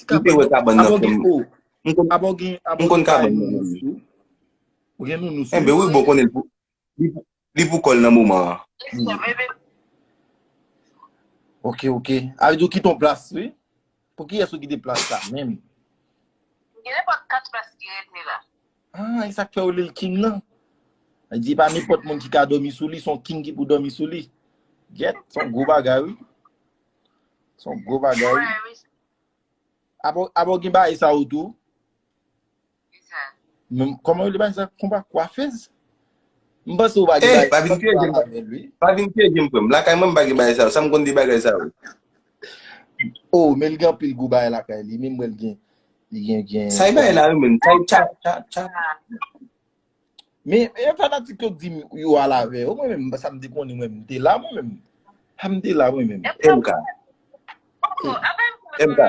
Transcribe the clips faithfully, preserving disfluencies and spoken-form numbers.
M te wè kabann nan, frè m. M konn, m konn kabann nan, menm. Ou gen nounous tou? Ou gen nounous tou? Enben, wi, bon, konnen l pou, li pou, li pou kò l nan moman an. Ok, ok. A vle di w kite yon plas, wi. Pou kiyès ou kite plas la, menm? Gen nenpòt kat plas ki rete la. Ah, e sa k fè yo rele l king lan. Sa di pa nenpòt moun ki ka dòmi sou li, se yon king ki pou dòmi sou li. Gyèt, se yon gwo bagay, wi. Se yon gwo bagay, wi. Apa w gen bagay sa yo tou? Men, kòman yo rele bagay sa? Konpa kwafèz? M panse ou pa gen bagay sa avè l, wi. Pa vin pyeje m, frè m. Lakay mwen, m pa gen bagay sa yo. Sa m konn de bagay sa yo? Oh, men l gen anpil gwo bagay lakay li. Men m wè l gen, li gen, gen. Sa e bagay la, wi, men. Sa e tcha, tcha, tcha. Men, e fanatik yo k di m yo al avè yo. Mwen menm, sa m te konnen, mwen, m te la, mwen menm. Sa m te la, mwen menm. M K. M K.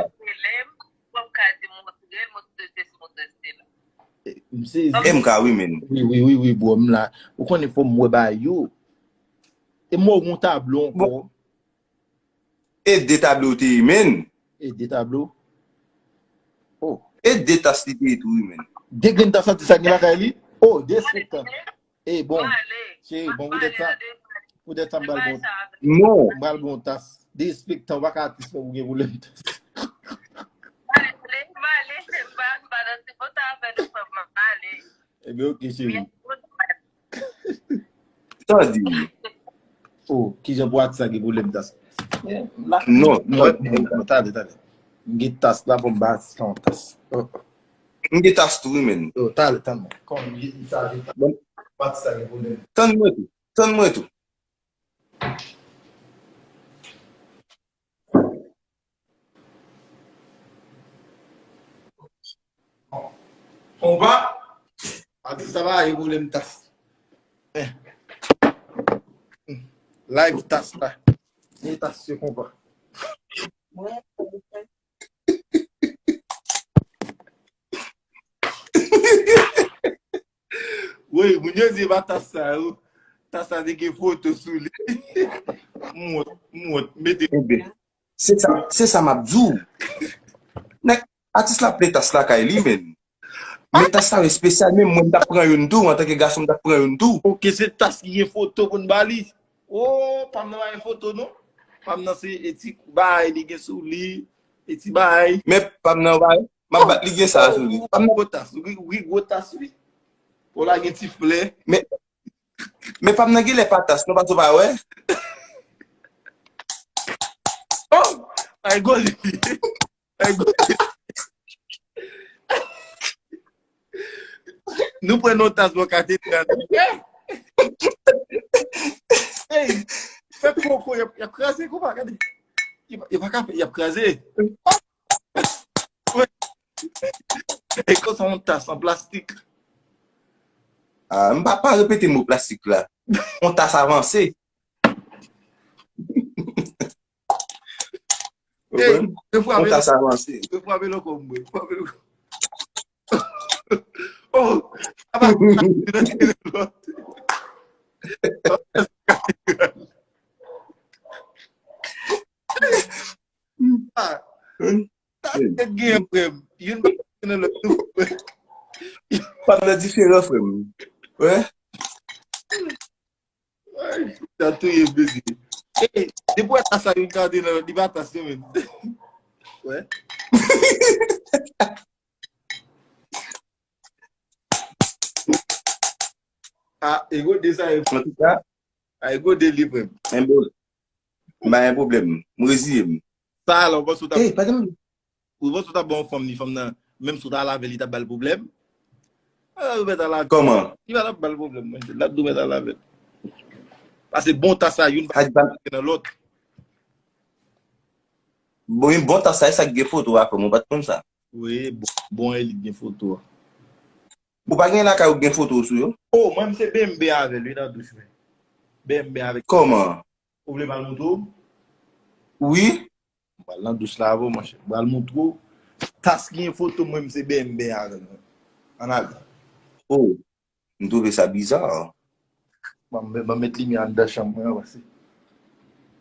M K, wi, men. Wi, wi, wi, wi, bro, m la. Ou konnen fò m wè bagay yo. E m wè w gon tablo ankò. E de tablo te ye, men. E de tablo? Oh. E de tas li te ye tou, wi, men. De grenn tas, sa ki lakay li? Oh, derespektan. E bon, cheri, bon, poutèt sa, poutèt sa, m pral bon, non, m pral bon tas. Derespektan, ou pa ka atis fò ou gen pwoblèm tas. Ebyen, ok, cheri. Sa di. Oh, kijan pou atis la gen pwoblèm tas? Non, non, non, talè, talè. M gen tas la pou m ba atis la yon tas. Oh. M gen tas tou, wi, men. Oh, talè, tann mwen. Kòman m gen sa, gen tas? Bon. Pou atis la gen pwoblèm. Tann mwen tou. Tann mwen tou. Konpa, atis sa pa gen pwoblèm tas. Eh. Live tas la. Ni tas se konpa. Wi, moun yo di e pa tas sa yo. Tas sa te gen foto sou li. M wont, m wont, mete. Ebyen, se sa, se sa m ap di w. Nèg, atis la ap plen tas lakay li, men. Men tas sa yo espesyal, men mwen m t ap pran youn tou, antanke gason m t ap pran youn tou. Ok, se tas ki gen foto pou n ba li. Oh, pa m nan pa gen foto, non. Pa m nan se e ti bagay li gen sou li, e ti bagay. Men pa m nan bagay. M ap bat li gen sa sou li. Ou gwo tas, ou gwo tas, wi. Ou la gen ti flè. Men, men pa m nan genlè pa tas, non, paske w pa wè. Oh! Ay, gwo li. Ay, gwo li. Nou pran yon tas bò katedral. Hey! Fè koko, y ap, y ap kraze konpa, gade. Y ap, y ap kraze. E konsa yon tas an plastik. Ah, m pa, pa repete mo plastik la. Yon tas avanse. Hey, yon tas avanse. Yo frape lòt kò mwen. Frape lòt kò. Oh, apa. Ah. Sa tèt gen frè m. Youn pa nan lòt tou. Pa nan diferan frè m. Wè. Ay, sa touye m, mesye. Ey, depi w wè tas la youn ka antre nan lòt, li pa tas non, menm. Wè. Ah, e gode sa e. Antouka, a, e gode li, frè m. Enben, m pa gen pwoblèm. M reziye m. Sa alò, w panse w t ap, ou panse w t ap ba yon fanm ni fanm nan, menm si w t al avè l, li t ap ba l pwoblèm? Ah, ou mèt al avè l. Kòman? Li pa t ap ba l pwoblèm, mwen. L ap di w mèt al avè l. Paske bon tas sa, youn pa nan lòt. Bon, bon tas sa, e sa k gen foto a, frè m, ou pa t konn sa? Wi, bon, bon, e li k gen foto a. Ou pa gen lakay ou gen foto sou yo? Oh, mwen, m se B M B avè l, wi, nan douch, men. B M B avè l. Kòman? Ou vle m al montre w? Wi. M pral nan douch la avè w, monchè. M pral montre w. Tas gen foto mwen, m se B M B avè l, men. Ann ale. Oh, m twouve sa biza. Ban m, ban m met limyè anndan chanm mwen an, pase.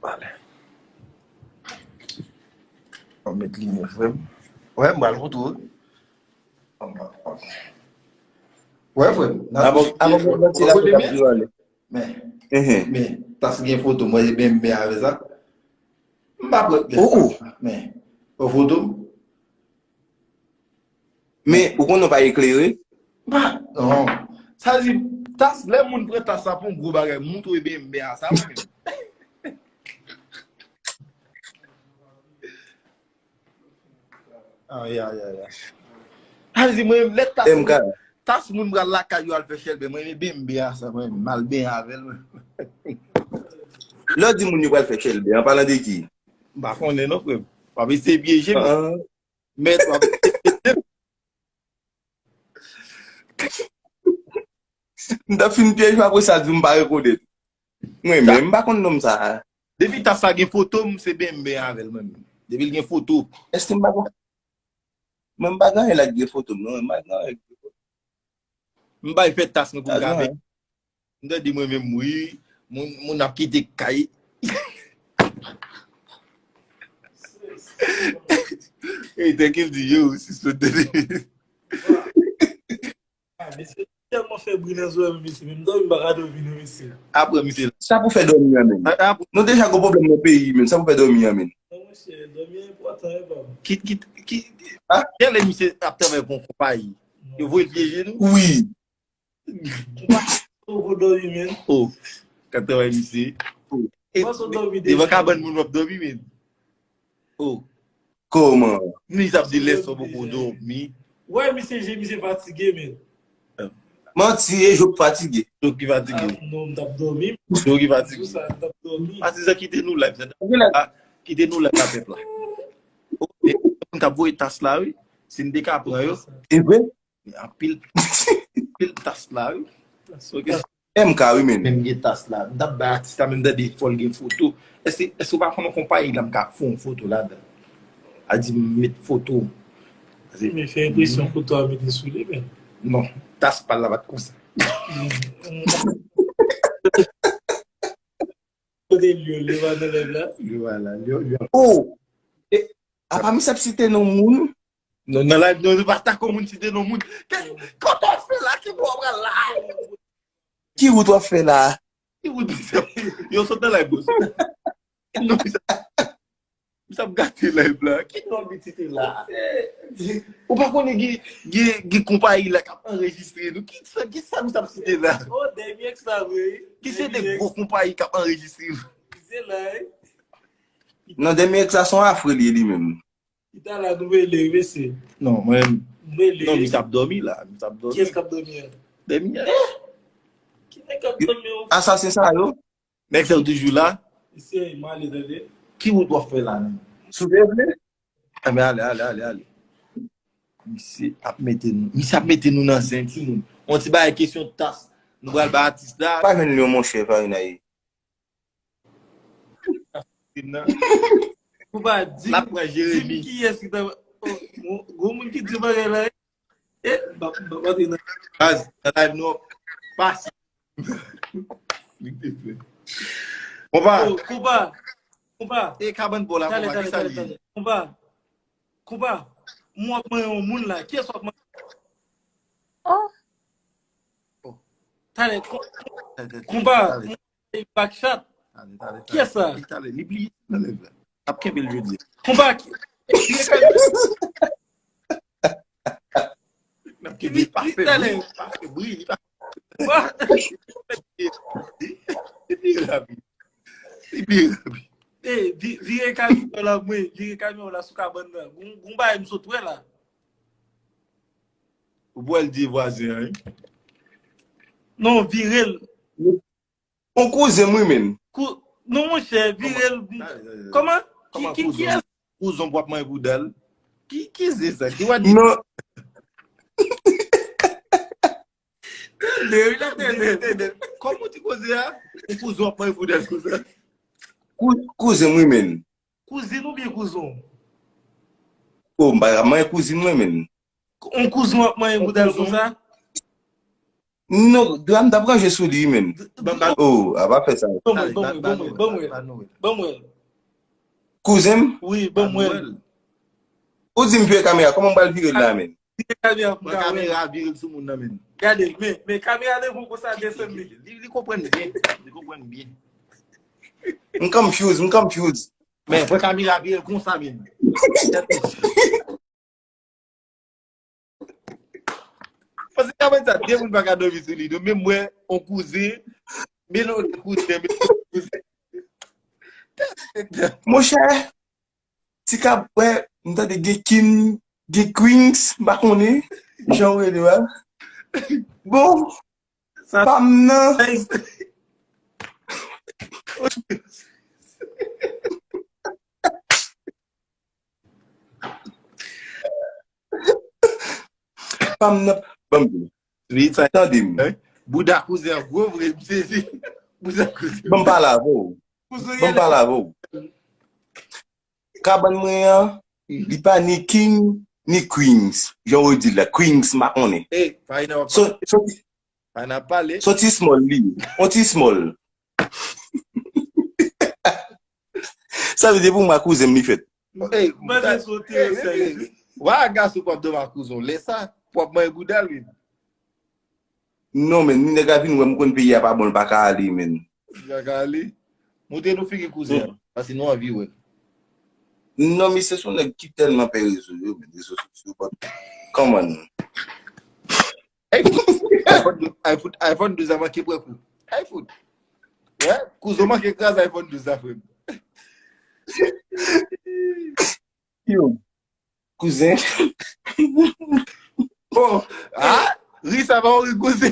Vale. Ban m met limyè, frè m. Wè, m pral foto. Wè, frè m. Avan, avan mwen pati la, pou ta di ale. Men, men, tas gen foto mwen, e ben, m ben avè sa. M pa prèt. Men, yon foto m. Men, ou konnen w pa eklere? Pa, non. Sa di, tas, lè moun pran tas la pou yon gwo bagay, moun tou e ben, m ben a sa, mwen menm. Ay, ay, ay, ay. Al di mwen, lè tas, tas moun pral lakay yo al fè chèlbè, mwen, men ben, m ben a sa, mwen, m al ben avè l, mwen. Lè w di moun yo pral fè chèlbè, an palan de ki? M pa konnen non, frè m. W ap eseye pyeje m. Mèt, w ap eseye pyeje m. M t ap fin pyèj, apre sa, di m pa rekonèt. Mwen menm, m pa konn nonm sa a. Depi tas la gen foto m, se ben m ben avè l mwen menm. Depi l gen foto. Èske m pa konn? Mwen, m pa gen anyen la k gen foto m, non. M pa gen anyen k gen foto m. M bay fè tas mwen pou m ka peye. M tande mwen menm, wi. Moun, moun ap kite kay. Ey, tèk il di, yo, sispann tande. Ah, mesye, tèlman fè bri nan zòrèy mwen, mesye, menm dòmi m pa ka dòmi non, mesye. Apre, misye. Sa pou fè dòmi an menm? Nou deja gon pwoblèm nan peyi, menm sa pou fè dòmi an menm? Non, monchè, dòmi an enpòtan, wi, pa m. Ki, ki, ki, kèlè misye ap travay pou yon konpayi? Yo voye l pyeje nou? Wi. Ou pa sou dòmi, menm. Oh, k ap travay, misye. E, devan kabann moun w ap dòmi, menm. Oh. Kòman? Misye ap di lèson poko dòmi. Wè, misye je, misye fatige, men. Manti, e Job fatige. Job ki fatige. Ah, non, m t ap dòmi. Job ki fatige. Jou sa, m t ap dòmi. Patizan, kite nou live, sa. Ah, kite nou live la, pèp la. Ok, moun k ap voye tas la, wi. Si n te ka pran yo. E vre? Anpil, anpil tas la, wi. Ok. M K, wi, men. Menm gen tas la. M t ap bay atis la, menm tande fò l gen foto. Èske, èske w pa konn yon konpayi la m ka fè yon foto ladan? A di m met foto. Men fè enpresyon foto a mete sou li, men. Non, tas pa l la pa t konsa. Kote Lyon, Lyon pa nan live la? Lyon pa la, Lyon, Lyon. Oh! E, apa misye ap site non moun? Non, nan live, non, nou pa tako moun site non moun. Kè, kòman w ap fè la? Ki bò w pral la? Ki wout w ap fè la? Ki wout misye ap fè? Yo sot nan live, bro. Non, misye, misye ap gate live la. Ki non misye site la? Ou pa konnen gen, gen, gen konpayi la k ap anrejistre nou? Ki sa, ki sa misye ap site la? Oh, Dèmyèks la, vre. Ki se de gwo konpayi k ap anrejistre nou? Se la, wi. Non, Dèmyèks la se yon afre li ye li menm. Ki ta la nou rele, mesye. Non, mwen. Nou rele. Non, misye ap dòmi la. Misye ap dòmi. Kiyès k ap dòmi an? Dèmyèks. Eh! Ki nèg k ap dòmi an? Asasen sa yo? Nèg sa yo toujou la? Mesye, m ale tande. Ki wout w ap fè la, menm? Si w te vle. Enben, ale, ale, ale, ale. Misye ap mete nou, misye ap mete nou nan zen, timoun. On ti bagay kesyon tas. Nou pral bay atis la. Pa jwenn li, monchè, Farina ye. Ou pa di m, di m kiyès ki ta, oh, gon, gon moun ki di bagay la, eh, ba, ba, ba, nan. Baz, nan live nou, pase. Konpa. Oh, konpa. Konpa. E kabann bò la, talè, konpa, talè, ki sa talè, li? Talè. Konpa. Konpa. M w ap manyen yon moun la. Kiyès w ap manyen? Oh. Oh. Talè, ko-, talè, talè, konpa. Talè. Backshot. Talè, talè, talè. Kiyès sa? Li talè, li bliye talè, frè. Ap kenbe l jodi. Konpa ki. N ap kenbe li pa fè bri, li pa fè bri, li pa. Li pi rapid. Li pi rapid. Ey, vi-, vire kamyon la, mwen, vire kamyon la sou kabann nan. Gon, gon bagay m sot wè la. Ou pral di vwazen an, wi. Non, vire l. On kouzen m wi, menn. Kou-, non, monchè, vire l. Kòman? Kòman? Ki, ki, kiyès? Kouzon w ap manyen bouda l. Ki, ki zen sa? Ki w ap di? Non. Tande, wi, la tande. Kòman w di koze a? On kouzon w ap manyen bouda l konsa? Kou-, kouzen m wi, menn. Kouzin oubyen kouzon? Oh, m pa ka manyen kouzin mwen, menn. On kouzon ap manyen bouda l konsa? Non, dwa m t ap ranje sou li, menn. Oh, a pa fè sa. Ban mwen, ban mwen, ban mwen, ban mwen. Ban mwen. Kouzen m? Wi, ban mwen. Ou di m vire kamera, kòman m pral vire l la, men? Vire kamera pou m ka wè. Kamera vire l sou moun nan, men. Gade, men, men kamera devan konsa desann li. Li, li konprann byen. Li konprann byen. M confuse, m confuse. Men, pran kamera vire l konsa, men. Paske kamera sa, de moun pa ka dòmi sou li. Donk, menm mwen, on kouzen, men non, kouzen, men kouzen. Monchè, ti kab, wè, m tande gen kin, gen queens, m pa konnen, jan w rele a. Bon, pa m nan. Pa m nan. Ban m di. Wi, sa tande m. Bouda kouzen an gwo vre, m sezi. Bouda kouzen. Ban m pale avè w. Ban m pale avè w. Kabann mwen an, li pa ni king, ni queens. Jan w di la, queens, m pa konnen. Ey, Fayna w ap pale. Fayna ap pale. S on ti small li. On ti small. Sa vle di pou mwen kouzen m li fèt. Ey, mwen se sote yo sèye. Wa gason pap dòmi ak kouzen w. Lè sa, pap mwen bouda l wi. Non, men, ni nèg a vin wè m konn peyi a pa bon, l pa ka ale, men. Li pa ka ale? Montre nou figi kouzen an, paske nou anvi wè l. Non, misye se yon nèg ki tèlman pè rezo yo, men, rezo sosyo, but, come on. Ay, fout, ay, fout, iPhone douz la manke pran kou. Ay, fout. Wè, kouzen w manke kraze iPhone douz la, frè m. Yo, kouzen. Bon, ah, ri sa pa yon ri kouzen.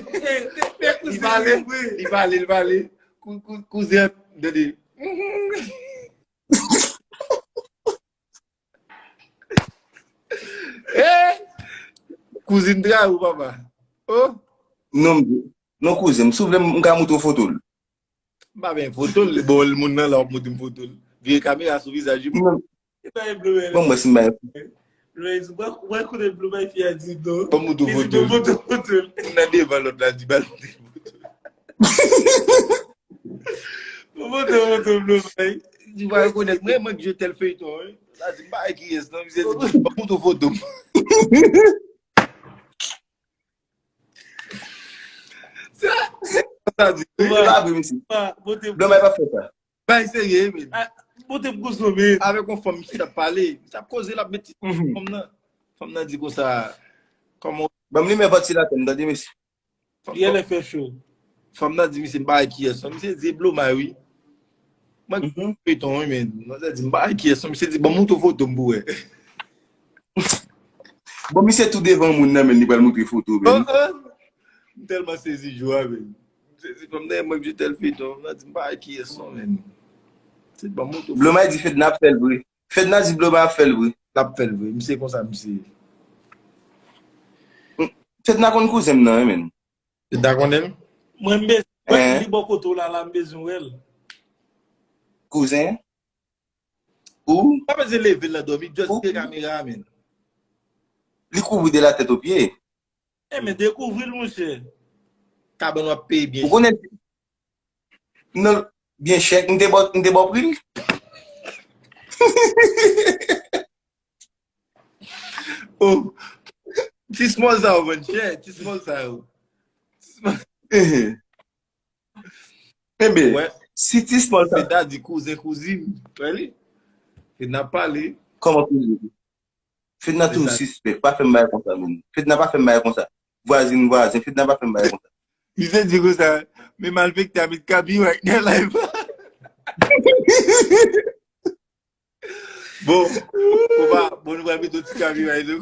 Li pale, li pale, li pale. Kou-, kou-, kouzen, tande. Eh! Kouzin tray ou, papa. Oh! Non, m- non, kouzen, m si w vle, m ka montre w foto l. M pa gen foto l. Bon, l moun nan la, w ap montre m foto l. Vire kamera sou vizaj li. Non. Bon, mwen, si m bay. Lorenzo, mwen, mwen konnen Blue Mike fi a di non. Ban m montre w foto l. Ban m montre w foto l. Moun nan devan lòt la, di ba l montre l foto l. Ban m montre w foto Blue Mike. Di ba rekonèt mwen, mwen ki jwe tèl feyton, wi. La di, m pa wè kiyès, non, misye di, ban m montre w foto m. Sa, sa di. Sa vre, mesye. Blan bay pa fè sa. Bay serye, men. Pote m kouzen, men. Avèk yon fanm, misye t ap pale. Misye ap koze, l ap met ti fanm nan. Fanm nan di konsa, kòman. Ban m nimewo vantilatè m, tande, mesye. Yè lè fè cho. Fanm nan di misye, m pa wè kiyès, non. Misye di, e Blomay, wi. Mwen ki feyton wi, men. Manzè di, m pa wè kiyès, non. Misye di, ban m montre w foto m pou wè. Bon, misye tou devan moun nan, men, li pral montre foto, men. M tèlman sezi jou a, men. M sezi, fanm nan, mwen ki jwe tèl feyton. Fanm nan di, m pa wè kiyès, non, men. Misye di, ban m montre w foto. Blomay di Fedna ap fè l vre. Fedna di Blomay ap fè l vre. L ap fè l vre. Misye konsa, misye. Fedna konn kouzen m nan, wi, men. Ou ta konnen l? Mwen m bezwen wè li bò kote w la la, m bezwen wè l. Kouzen? Ou? Pa bezwen leve l nan dòmi, just gen kamera a, men. Li kouvri de la tèt o pye. Enben, dekouvri l, monchè. Kabann w ap peye byen. Ou konnen? Non, byen chè. M te ba w pri l. Oh, ti small sa yo vann chè, ti small sa yo. Enben, si ti small sa. Fedna di kouzen kouzin. Wè li? Fedna pale. Kòman kouzin? Fedna toujou sispèk. Pa fè m bagay konsa, menm. Fedna pa fè m bagay konsa. Vwazin, vwazen, Fedna pa fè m bagay konsa. Misye di konsa, men malfektè a met kapi right nan live. Bon, bon, bon, nou pral mete yon ti kapi right nou.